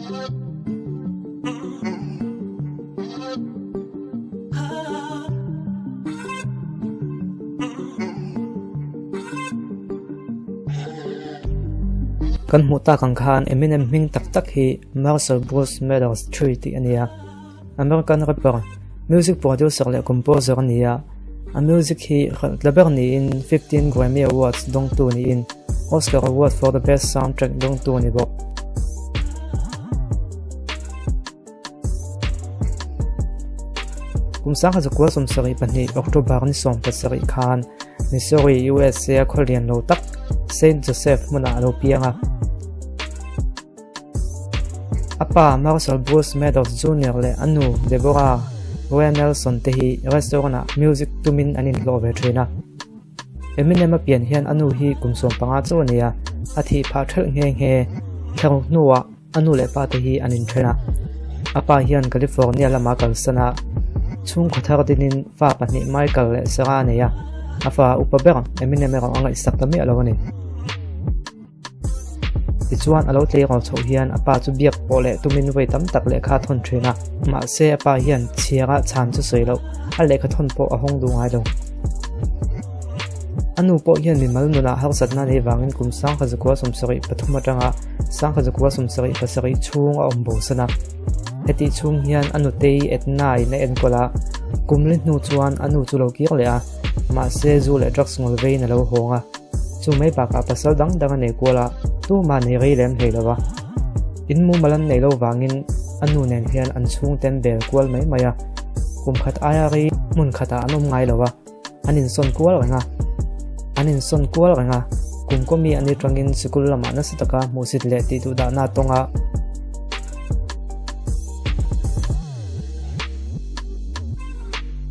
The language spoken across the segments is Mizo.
Kan hmuh tak ang khan Eminem hming tak tak hi Marshall Bruce Mathers Tree tih a ni a. American rapper, music producer leh composer a ni a. A music hi hralh tla ber niin 15 Grammy Awards dawngtu niin Oscar Award for the Best Soundtrack dawngtu a ni bawk. Kum 1972 October ni 17 khan Missouri, USA a khawlian lo tak Saint Joseph hmunah a lo piang a. A pa Marshall Bruce Mathers Junior leh a nu Deborah Roy Nelson te hi restaurant-ah music tumin an inhlawh ve thin a. Eminem a pian hian a nu hi kum 15 chu a ni a, a thih phah thelh nghe nghe. Thlaruk hnuah a nu leh pa te hi an inthen a. A pa hian California lama kalsan a, chhungkaw thar dinin fa pahnih Michael leh Sarah a nei a, a fa upa ber Eminem erawh a ngaihsak ta miah lo a ni. Tichuan a lo tleirawl chhoh hian a pa chu biak pawh leh tumin vawi tam tak lehkha a thawn thin a, mahse a pa hian chhiara chhan chu sawi loh, a lehkha thawn pawh a hawng duh ngai lo. A nu pawh hian mimal nunah harsatna nei vangin kum 1973 atanga 1977 chhung a awm bosan a. Hetih chhung hian a nutei Edna-in a enkawl a, kum li hnu chuan a nu chu lo kir leh a, mahse zu leh drugs ngawl veiin a lo hawng a. Chu mai bakah pasal dang dang a nei kual a, tumah nei rei lem hlei lo va. In mumal an neih lo vangin a nu nen hian an chhungten bel kual mai mai a, kum khat aia rei hmun khatah an awm ngai lo va, an insawn kual reng a. An insawn kual reng a, kum kawmi an atangin sikul lamah nasa taka hmuhsit leh tih duh dahna a tawng a.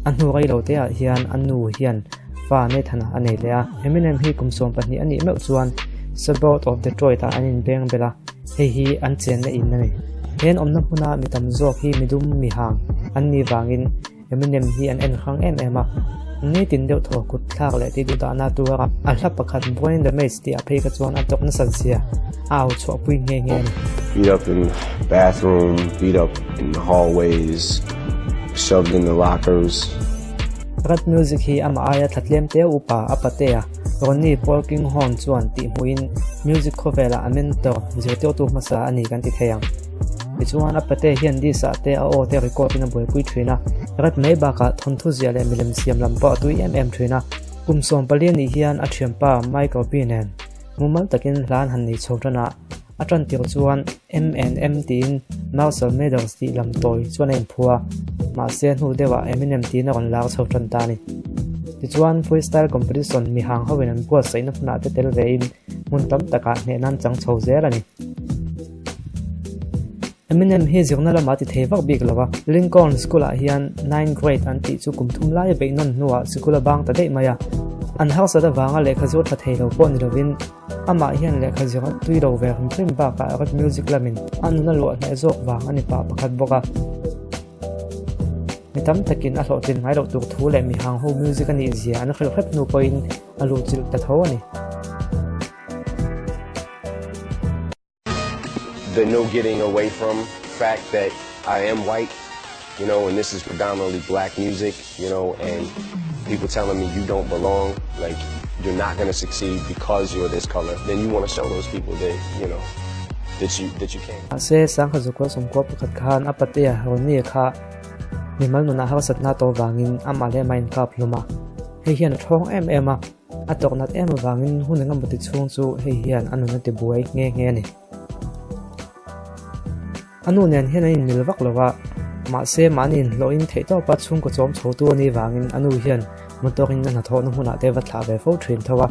A hnu rei lo teah hian a nu hian Fa Nathan a nei leh a, Eminem hi kum 12 a nih meuh chuan Suburb of Detroit ah an inbeng belh a, hei hi an chenna in a ni. He an awmna hmuna mi tam zawk hi midum mi hang an nih vangin Eminem hi an en hrang em em a, nitin deuh thaw kut thlak leh tih duh dahna tur a a hla pakhat Brain Damage tih ah phei kha chuan a tawk nasat zia a au chhuahpui nghe nghe a ni. Beat up in bathroom, beat up in the hallways, shoved in the lockers. Rap music hi amah aia thla tlem te upa a patea Ronnie Polkinghorne chuan tih hmuhin music khawvelah a mentor zirtirtu hmasa a ni kan ti thei ang. Tichuan a pate hian disc ah te a aw te record in a buaipui thin a, rap mai bakah thawnthu ziah leh milem siam lam pawh a tui em em thin a. Kum 14 nih hian a thianpa Michael P nen mumal takin hla an han nei chho tan a, A tan tir chuan M&M tiin Marshall Mathers tih lam tawi chuan a inphu a, mahse hnu deuhah Eminem tiin a rawn lar chho tan ta a ni. Tichuan, freestyle competition mihang hoin an buatsaihna hmunah te tel vein hmun tam takah hnehna an chang chho zel a ni. Eminem hi zirna lamah ti thei vak bik lo a, Lincoln School-ah hian ninth grade an tih chu kum thum lai a beih nawn hnuah sikul a bang ta daih mai a. An harsat avanga lehkha zir tha thei lo pawh ni lovin, Amah hian lehkha zir a tui lo ve hrim hrim bakah rap music lamin a nun a luah hneh zawk vang a ni pah pakhat bawk a. Mi tam takin a hlawhtlin ngai loh tur thu leh mihang ho music a nih zia an hrilh hrep hnu pawhin a luhchilh ta tho a ni. The no getting away from fact that I am white, you know, and this is predominantly black music, you know, and people telling me you don't belong, like you're not going to succeed because you're this color, then you want to show those people that, you know, that you that you can. Mahse, 1991 khan a patea Ronnie kha mimal nunah harsatna to vangin amah leh amah a inkap hlum a. Hei hian a thawng em em a, a tawknat em avangin hun engemaw ti chhung chu hei hian a nun a ti buai nghe nghe a ni. A nu nen hian an inmil vak lo va, mahse mahni inhlawhin theihtawpa chhungkaw chawm chhotu a nih vangin a nu hian motor in a hnathawhna hmunah te va thlah ve fo thin tho a.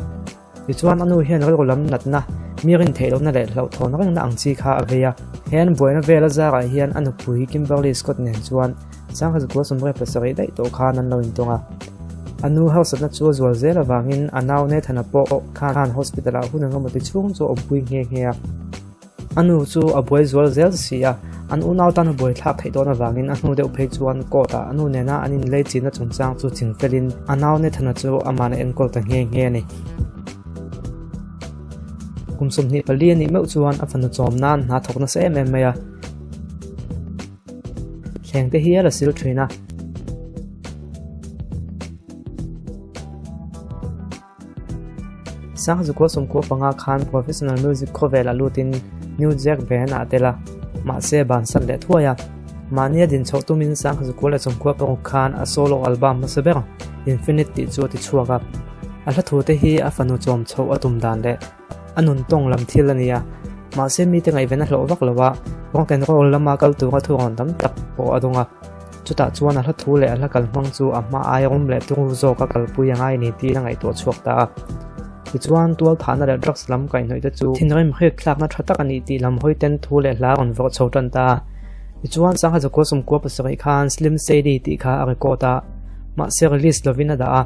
Tichuan a nu hian rilru lam natna, mi rin theih lohna leh hlauhthawn rengna ang chi kha a vei a. He an buaina vel a zarah hian a nupui Kimberly Scott nen chuan 1977 daih tawh khan an lo intawng a. A nu harsatna chu a zual zel avangin a nau Nathan-a pawh khan hospital-ah hun engemaw ti chhung chu a awmpui nghe nghe a. A nu chu a buai zual zel si a, an unau tan a buai thlak theih dawn avangin a hnu deuh phei chuan court ah a nu nena an inlei chinna chungchang chu ching felin a nau Nathan-a chu aman a enkawl ta nghe nghe a ni. Kum 24 a nih meuh chuan a fanu chawm nan hna thawk nasa em em mai a. Thleng te hial a sil thin a. Sangzukua sawmkua panga khan professional music khawvel a lutin New Jack Band ah a tel a, mahse bansan leh thuai a. Mahni a din chhoh tumin Sangzukua leh sawmkua paruk khan a solo album hmasa ber Infinite tih chu a ti chhuak a. A hla thu te hi a fanu chawm chhoh a tum dan leh a nun tawng lam thil a ni a, mahse mite ngaihven a hlawh vak lo a, rock and roll lama kal tura thu rawn tam tak pawh a dawng a. Chutah chuan a hla thu leh a hla kalhmang chu a hma aia awm leh turu zawka kalpui a ngai ni tiin a ngaihtuah chhuak ta a. Tichuan, tual thahna leh drugs lam kaihhnawih te chu thinrim hriat thlakna tha tak a nih tih lam hawi ten thu leh hla a rawn vawrh chho tan ta a. Tichuan, sangha zakua sawmkua pasarih khan Slim Shady tih kha a record a, mahse release lovin a dah a.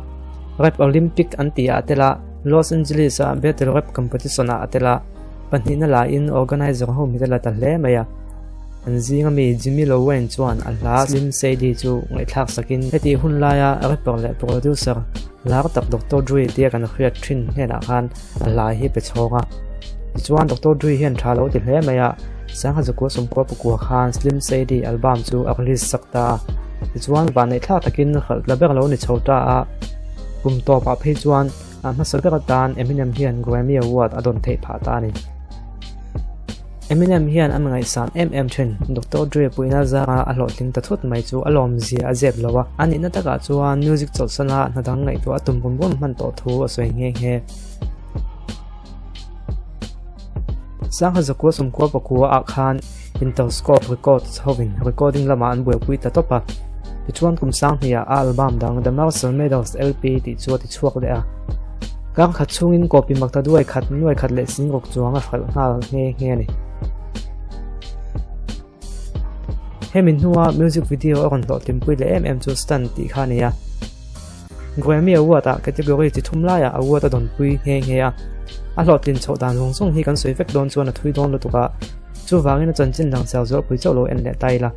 Rap Olympic an tih ah a tel a, Los Angeles-a Battle Rap Competition-ah a tel a, pahnihna lahin organizer ho mit a la ta hle mai a. An zinga mi Jimmy Lowen chuan a hla Slim Shady chu ngaihthlak sakin hetih hun laia rapper leh producer lar tak Doctor Dre tia kan hriat thin hnenah khan a hla hi pe chhawng a. Tichuan Doctor Dre hian tha lo ti hle mai a, sangha zakua sawmkua pakua khan Slim Shady album chu a release sak ta a. Tichuan vanneihthlak takin hralh tla ber lo ni chho ta a, kum tawpah phei chuan a hmasa ber atan Eminem hian Grammy Award a dawn theih phah ta a ni. Eminem hian a ngaihsan em em thin. Doctor Dre puihna zara a hlawhtling ta thut mai chu a lawmzia a zep lo a, a nihna takah chuan music chawlhsana hna dang ngaihtuah a tum rum rum hman tawh thu a sawi nghe nghe. Sangha zakua sawmkua pakua ah khan Interscope Records hovin recording lamah an buaipui ta tawp a, tichuan kum sanghnih ah a album dang The Marshall Mathers LP tih chu a ti chhuak leh a. Kang khat chhungin kawpi makta duai khat nuai khat leh singruk chuang a hralh nghal nghe nghe a ni. Hemi hnua music video a rawn hlawhtlinpui leh em em chu Stan tih kha a ni a. Grammy Award ah category chi thum laiah award a dawnpui nghe nghe a. A hlawhtlin chhoh dan zawng zawng hi kan sawi vek dawn chuan a thui dawn lutuk a, chuvangin a chanchin dang chau zualpui chauh lo en leh ta ila.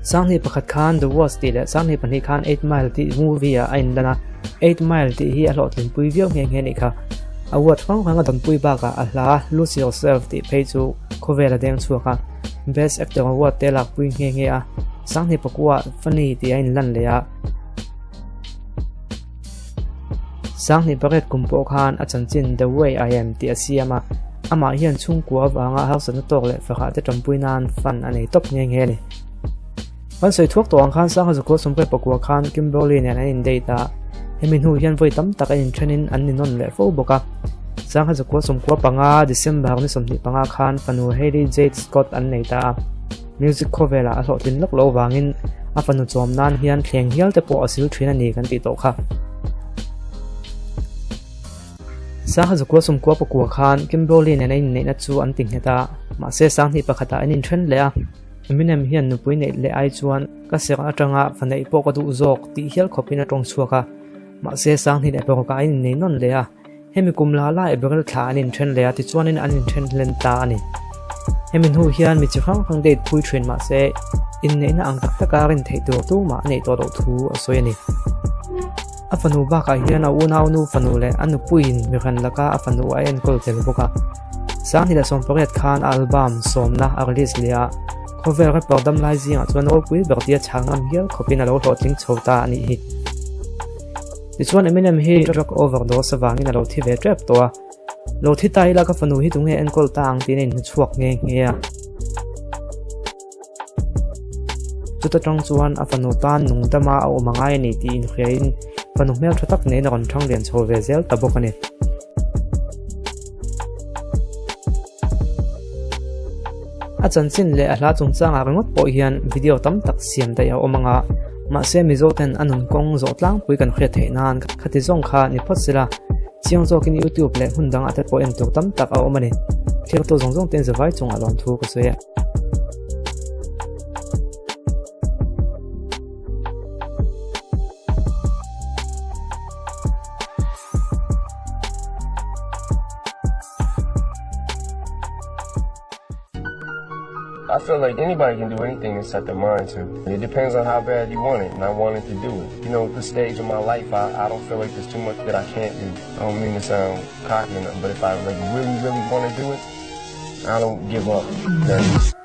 Sanghnih pakhat khan The Worst tih leh sanghnih pahnih khan Eight Mile tih movie ah a inlan a, Eight Mile tih hi a hlawhtlinpui viau nghe nghe a nih kha. Award hrang hrang a dawnpui bakah a hla Lose Yourself tih phei chu khawvel a deng chhuak a, Best Actor Award te a lakpui nghe nghe a. Sanghnih pakua Funny tih a inlan leh a. Sanghnih pariat kum pawh khan a chanchin The Way I Am tih a siam a, amah hian chhungkua avanga harsatna tawk leh fahrah te tanpui nan fund a nei tawp nghe nghe a ni. Kan sawi thuak tawh ang khan Sangha Zakua sawmriat pakua khan Kimberly nen an in date a, hemi hnu hian vawi tam tak an inthenin an ni nawn leh fo bawk a. Sangha Zakua sawmkua panga December ni 25 khan fanu Hailey Jade Scott an nei ta a. Music khawvelah a hlawhtlin lawk loh vangin a fanu chawm nan hian thleng hial te pawh a sil thin a ni kan tih tawh kha. Sangha zakua sawmkua pakua khan Kimberly nen a inneihna chu an ti nghet a, mahse sanghnih pakhatah an inthen leh a. Eminem hian nupui neih leh ai chuan ka serh atanga fa neih pawh ka duh zawk tih hial khawpin a tawng chhuak a, mahse sanghnih leh parukah an innei nawn leh a. Hemi kum la la April thla an inthen leh a, tichuanin an inthen hlen ta a ni. Hemi hnu hian mi chi hrang hrang date phui thin mah se, inneihna ang tak taka rin theih tur tumah a neih tawh loh thu a sawi a ni. A fanu bakah hian a unaunu fanu leh a nupuiin mihran laka a fanu a enkawl tel bawk a. Sanghnih leh sawmpariat khan a album sawmna a release leh a, khawvel rapper damlai zingah chuan ropui ber tia chhang ngam hial khawpin a lo hlawhtling chho ta a nih hi. Tichuan Eminem hi drug overdose avangin a lo thi ve tep tawh a, lo thi ta ila ka fanu hi tunge enkawl ta ang tiin a inhmuchhuak nghe nghe a. Chuta tang chuan a fanu tan nung dama a awm angai a ni tih inhriain fanu hmeltha tak nen a rawn thang lian chho ve zel ta bawk a ni. A chanchin leh a hla chungchangah ringawt pawh hian video tam tak siam daih a awm ang a, mahse Mizo ten a nun kawng zawh tlangpui kan hriat theih nan khati zawng kha ni phawt sela, chiang zawkin YouTube leh hmun dangah te pawh en tur tam tak a awm a ni. Thirtu zawng zawng ten zavai chungah lawmthu ka sawi e. I feel like anybody can do anything they set their mind to. It depends on how bad you want it, and I wanted to do it. You know, at this stage of my life, I, I don't feel like there's too much that I can't do. I don't mean to sound cocky or nothing, but if I like really, really want to do it, I don't give up. Then.